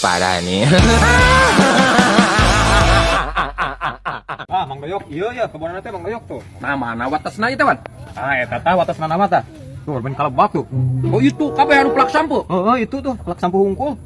Parah nih. Ah, Mang Doyok, iya ya, kebon teh Mang Doyok tuh. Nah, mana watesna ieu teh, Wan? Ah, eta tah watesna nama tah. Tuh, ben kalebak tuh. Oh, itu kabeh anu plak sampo. Heeh, itu tuh, plak sampo hungkul.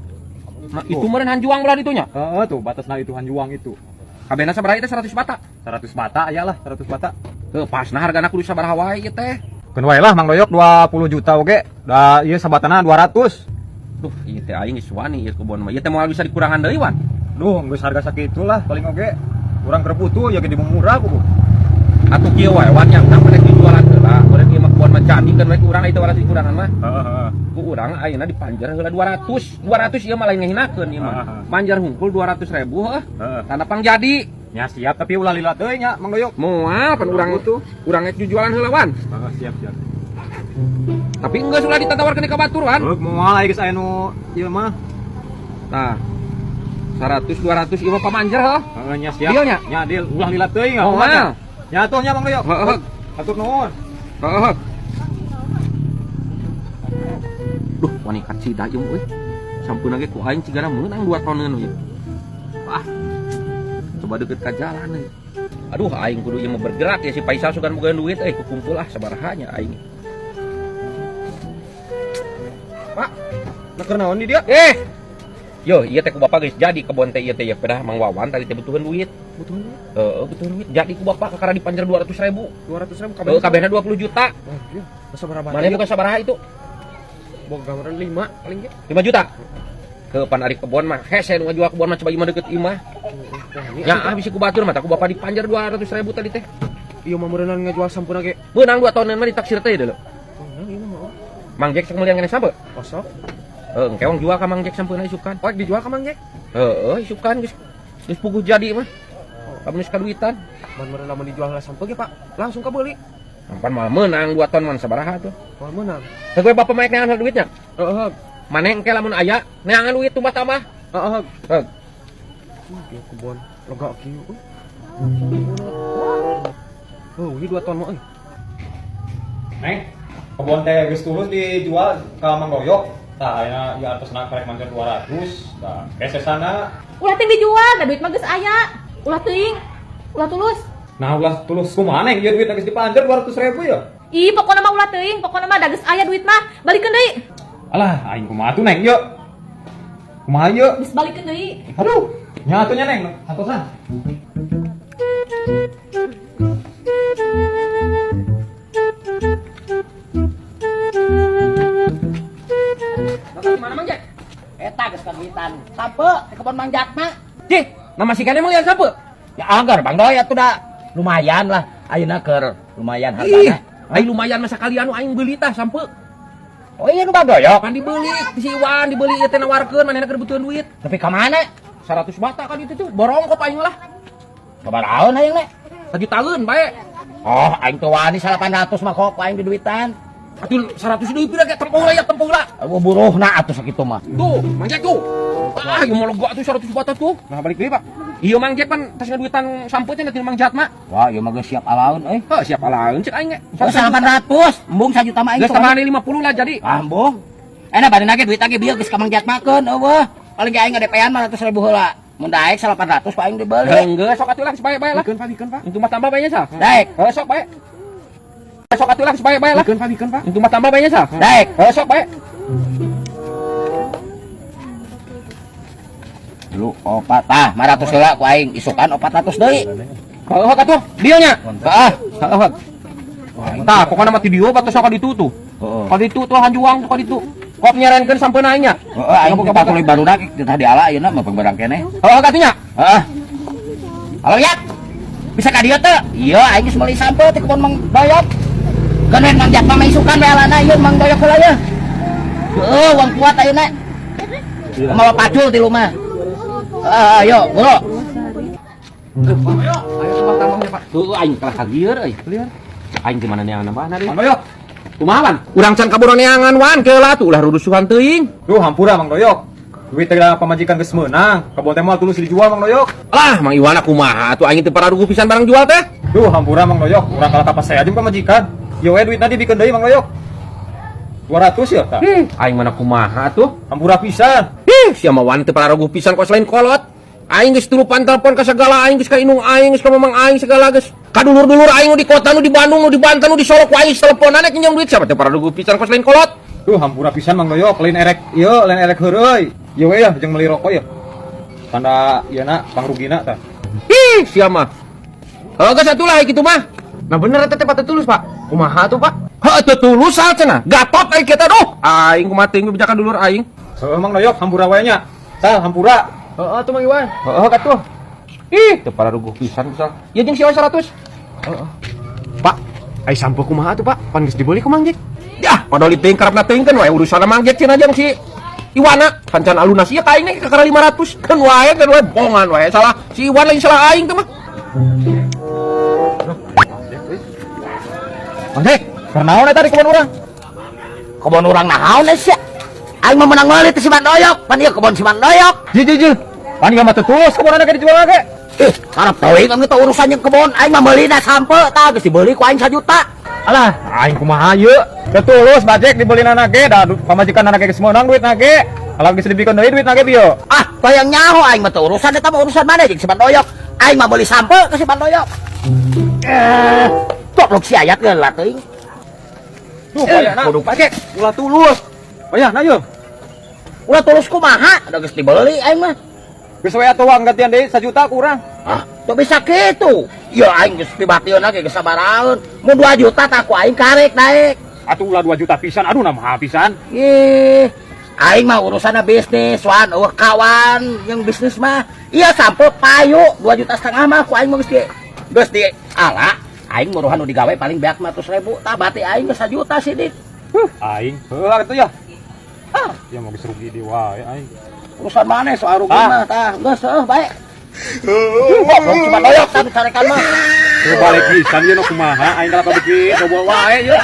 Nah, itu meureun hanjuang belah ditunya. Heeh, tuh batasna itu hanjuang itu. Kabehna sabaraha ieu teh 100 bata. 100 bata aya lah, 100 bata. Heuh, pasna hargana kudu sabaraha wae ieu teh. Keun wae lah Mang Doyok 20 juta oge. Da ieu sabatana 200. Duh, ieu teh aing geus wani ieu kebon mah. Ieu teh moal bisa dikurangan deui, Wan. Duh, geus harga sakitu lah paling oge. Urang keur butuh ya gede murah kudu. Atuh kieu wae Wan nya, urang mah rek dijualan heula. Meureun ieu mah kebon mah jadi keun we ku urang ieu waras dikurangan mah. Heeh, heeh. Ku urang ayeuna dipanjer heula 200. 200 ieu mah lain ngahinakeun ieu mah. Heeh. Manjar hungkul 200 ribu heuh. Heeh. Tanda pang jadi. Ya siap tapi ulah lila teuing nya Mang Doyok. Moal pan urang Butuh. Urang rek jualan heula, Wan. Heeh, siap siap. Tapi geus ulah ditawarkeun ka batur, Wan. Heuk moal aya geus aya nu ieu mah. Nah, 100 200 ieu mah pamanjer heuh. Heeh, nya siap. Deal nya? Nya deal, ulah lila teuing Oh, nya. Nya atuh nya Mang Doyok. Heeh. Atur nuhun. Heeh. Duh, wani kacida ieu euy. Sampeuna ge ku aing cigana meunang 2 toneun ieu. Wah. Coba deket ka jalan euy. Aduh, aing kudu ieu mah bergerak ya si Faisal sugan boga duit euy, kukumpul ah sabaraha nya aing. Pak, nah keur naon di dia? Eh. Yo, ieu teh ku bapak geus jadi kebon teh ieu teh ya pedah Mang Wawan tadi teh butuheun duit. Butuh duit. Heeh, butuheun duit. Jadi ku bapak kakara dipanjer 200 ribu. 200 ribu Heeh, kabehna 20 juta. Oh, iya. Masa berapa? Mana bukan sabaraha itu? Boga gambaran 5 paling ge. 5 juta. Ke pan ari kebon mah hese nu ngajual kebon mah coba imah deket imah. Ya ah bisa ku batur mah ku bapak dipanjer 200 ribu tadi teh. Iya mah meureunnan ngajual sampuna ge. Meunang 2 toneun mah ditaksir teh deuleu. Meunang ieu mah. Mang Jack sok meulian keneh sampe? Osok. Heuh, engke wong jual ka Mang Jack sampeuna isukan. Oh, dijual ka Mang Jack? Heeh, isukan geus geus puguh jadi mah. Kamu geus kaduitan. Man meureun lamun dijual heula sampe ge, Pak. Langsung kabeuli. Pan mah meunang 2 ton man sabaraha tuh. Moal meunang. Teu gue bapak maek neangan duitnya. Heeh. Maneh engke lamun aya neangan duit tumbah tambah. Heeh. Heeh. Ieu kebon lega kieu euy. Oh, ini 2 ton mah euy. Neng, kebon teh geus tulus dijual ka Mang Doyok. Tah ayeuna ieu atosna karek manjer 200. Tah, kesesana. Ulah teuing dijual, da duit mah geus aya. Ulah teuing, ulah tulus. Nah, ulah tulus kumaha neng ieu duit geus dipanjer 200 ribu ya. Ih, pokona mah ulah teuing, pokona mah da geus aya duit mah. Balikeun deui. Alah, aing kumaha tuh neng ieu? Kumaha ieu? Geus balikeun deui. Aduh, nya atuh nya neng, atosan. Mana Mang Jack? Eta geus kaduitan. Sampe di kebon Mang Jakna. Cih, nama si emang lian sampe? Ya anggar Bang Doy atuh da. Lumayan lah ayeuna keur lumayan Ih, hargana. aing lumayan masa kalian aing beuli tah sampe. Oh iya nu Bang Doyok. Kan dibeli si Iwan dibeli ieu teh nawarkeun manehna keur butuhan duit. Tapi ka mana? 100 bata kan itu tuh borong kok aing lah. Sabaraha hayang le? Sajutaeun bae. Oh, aing teu wani 800 mah kok aing diduitan. Atuh 100 deui pira ge tempuh lah ya tempuh lah. Eueuh buruhna atuh sakitu mah. Tuh, Mang Jack tuh. Ah, ieu mah lega tuh 100 bata tuh. Nah, balik deui, Pak. Iya Mang Jack pan tas ngaduitan sampe teh nanti Mang Jatma. Wah, ieu mah geus siap alaun euy. Heuh, siap alaun cek aing ge. Oh, 800, embung sajuta mah aing. Geus tambahan 50 lah jadi. Ah, embung. Enak bari nage duit lagi bieu geus ka Mang Jatmakeun eueuh. Paling ge aing ngadepean 500 ribu heula. Mun daek 800 ku aing dibeli. Heuh, sok atuh lah bae-bae lah. Bikeun Pak, bikeun Pak. Untuk mah tambah bae nya sah. Daek. Heuh, sok bae. Sok atuh lah bae-bae lah. Bikeun Pak, bikeun Pak. Untuk mah tambah bae nya sah. Daek. Heuh, sok bae. Lu opat tah 500 heula ku aing isukan 400 deui. Heuh atuh, dieu nya. Heeh. Heeh. Tah, pokona mah ti dieu batos ka ditu tuh. Heeh. Ka ditu tuh hanjuang tuh ka ditu. Kop nyarenkeun sampeuna aing nya. Heeh, aing teh patuli barudak teh diala ayeuna mah barang keneh. Heeh, katunya. Heeh. Halo ya. Bisa ka dieu teu? Iya, aing geus meuli sampe ti kebon Mang Doyok. Keun Mang Jatma mah isukan we alana ieu Mang Doyok heula ye. Heeh, wong kuat ayeuna. Mawa pacul ti lumah. Heeh, ayo, bro. Ayo tambah tambahnya, Pak. Heuh, aing kalah kagieur euy. Aing di mana neangan nambahna deui? Mang Doyok. Kumaha Wan? Urang can kaburu neangan Wan, keula tuh ulah rurusuhan teuing. Duh, hampura Mang Doyok. Duit teh pamajikan geus meunang, kebon teh moal tulus dijual Mang Doyok. Lah, Mang Iwan kumaha atuh aing teu pararuguh pisan barang jual teh. Duh, hampura Mang Doyok, urang kalah ka pasea jeung pamajikan. Ieu we duitna dibikeun deui Mang Doyok. 200 ya tah. Aing mana kumaha tuh? Hampura pisan. Ih, Ih, sia mah wan teu pararuguh pisan kos lain kolot. Aing geus tulupan telepon ka segala aing geus ka indung aing geus ka mamang aing segala geus. Ka dulur-dulur aing nu di kota nu di Bandung nu di Banten nu di Solo ku aing teleponan nek nginjem duit siapa teu pararuguh pisan kos lain kolot. Duh, hampura pisan Mang Doyok, lain erek ieu, lain erek heureuy. Ieu we ya jeung meuli rokok ya. Tanda ieu na pangrugina tah. Ih, sia mah. Heuh geus atuh lah kitu mah. Nah bener eta teh Pak teu tulus, Pak. Kumaha tuh, Pak? Heuh teu tulus sal cenah. Gatot aing kita duh. Aing kumaha teuing bejakan dulur aing. Heuh Mang Doyok, hampura wae nya. Sal, hampura. Heeh tuh Mang Iwan. Heuh katuh. Ih, teu pararuguh pisan sal. Ieu jeung si 100. Heeh. Pak, ai sampeu kumaha tuh, Pak? Pan geus dibeli ku Mang Jack. Yah, padahal teuing karepna teuing kan wae urusan Mang Jack cenah jeung si Iwana. Kancan alunas ieu ka aing ge kakara 500 kan wae bongan wae salah si Iwan lain salah aing teh mah. Mang Jack, keur naon eta di kebon urang? Kebon urang naon sia? Aing mah menang meuli teh si Mang Doyok. Pan ieu kebon si Mang Doyok. Ji ji ji. Pan ieu mah teu tulus kebon ge dijual ge. Eh, karep teuing kami teh urusan jeung kebon. Aing mah meulina sampeu tah geus dibeli ku aing 1 juta. Alah, aing kumaha ieu? Teu tulus bajek dibelina ge da pamajikan ge geus meunang duitna ge. Kalau geus dibikeun deui duitna ge bieu. Ah, bayang nyaho aing mah teu urusan eta mah urusan mana jeung si Mang Doyok. Aing mah meuli sampeu ke si Mang Doyok. Eh, goblok si ayat geus lah teuing. Duh, bayana bajek ulah tulus. Bayana ieu. Ulah tulus kumaha? Da geus dibeli aing mah. Geus we atuh uang gantian deui 1 juta kurang. Ah, teu bisa kitu. Ya aing geus dibatieun ge geus sabaraheun. Mun 2 juta tah ku aing karek naik. Atuh ulah 2 juta pisan, aduh nah mahal pisan. Ih, aing mah urusanna bisnis, wan, eueuh kawan yang bisnis mah. Iya sampe payu 2,5 juta mah ku aing mah geus di ala. Aing muruhan nu digawe paling beak 500.000, tah bati aing geus 1 juta sidik. Huh, aing heuh atuh ya. Ah, ya mau geus rugi deui wae aing. Urusan mana soal rugi mah tah geus heuh bae. Goblok cuma doyok tah dicarekan mah. Tuh balik pisan ieu nu kumaha aing kalah beuki dobol wae ieu.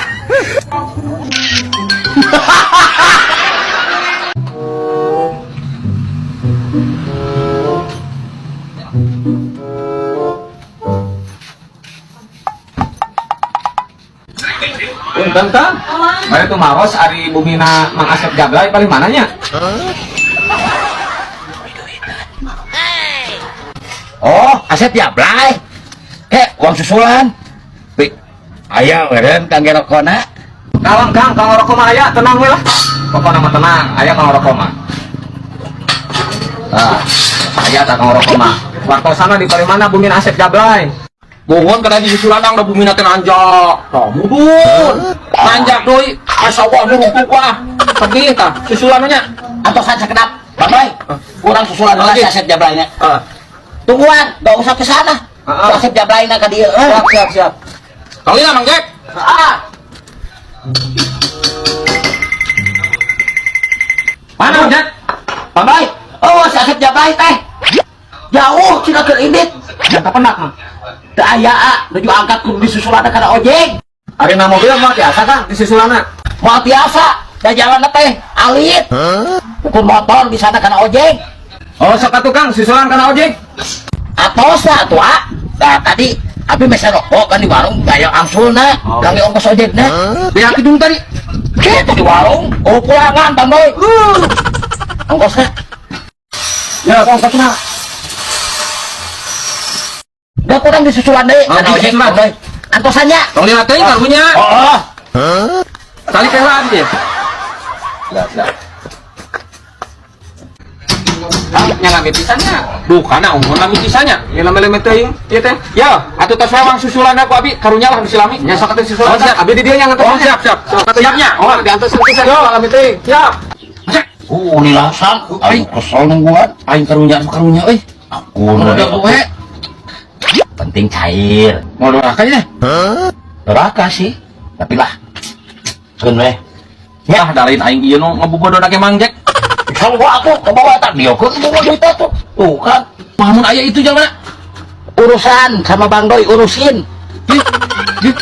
Punten Kang. Bari tumaros ari bumina Mang Asep Jablay paling mananya? Oh, Asep Jablay. Kek, uang susulan. Pi, aya eureun kangge rokona. Kalem Kang, kang rokok mah aya, tenang we lah. Pokona mah tenang, aya kang rokok mah. Ah, aya tah kang rokok mah. Wartosana di paling mana bumina Asep Jablay? Mohon kada di susulan da bumina teh nanjak. Tah mudun. Nanjak deui, ka sawah nu rungkuk wah. Sedih tah susulan nya. Antosan sakedap. Bang Boy, urang susulan heula si Asep Jablay nya. Heeh. Tungguan, gak usah ke sana. Si Asep Jablay na ka dieu. Siap, siap, siap. Kali lah Mang Jack. Heeh. Mana Mang Jack? Bang Boy, oh si Asep Jablay teh. Jauh cina keur indit. Jangka penak mah. Teu aya nuju angkat kudu disusulan kana ojek. Ari na mobil mah biasa Kang disusulanna. Moal biasa, da jalan teh alit. Ukur motor di sana kana ojek. Oh sok atuh Kang susulan kana ojek. Atos lah atuh ah. Nah tadi abi mesen rokok kan di warung gaya angsulna, kangge ongkos ojekna. Beak hidung tadi. Kitu di warung, oh pulangan Bang Boy. Ongkosna. Ya ongkosna. Gak kurang disusulan deui Oh, kana ojek disusulan. Bang Boy. Antosannya. Tong lila teuing karunya. Oh. Tali teh lah dia. Siap, siap. Kang, nyalami pisannya. Duh, kana unggul lami pisannya. Ya lami-lami teuing ieu teh. Ya, atuh tos wewang susulan ku abi karunya lah bisi lami. Nya sok atuh susulan. Oh, siap. Abi di dieu nya Oh, ngantosan. siap, siap. Siapnya. Oh, diantosan pisan lami teuing. Siap. Oh, ini langsung. Aing kesel nungguan. Aing karunya karunya euy. Aku Udah gue. Penting cair. Mau doraka nya? Doraka sih. Tapi lah. Keun we. Ya, dalain aing ieu nu ngabobodo ge Mang Jack. Kalau gua aku kebawa tak diokeun bawa duit tuh. Tuh kan Mun aya itu jalma. urusan sama Bang Doi urusin. Ih, ih.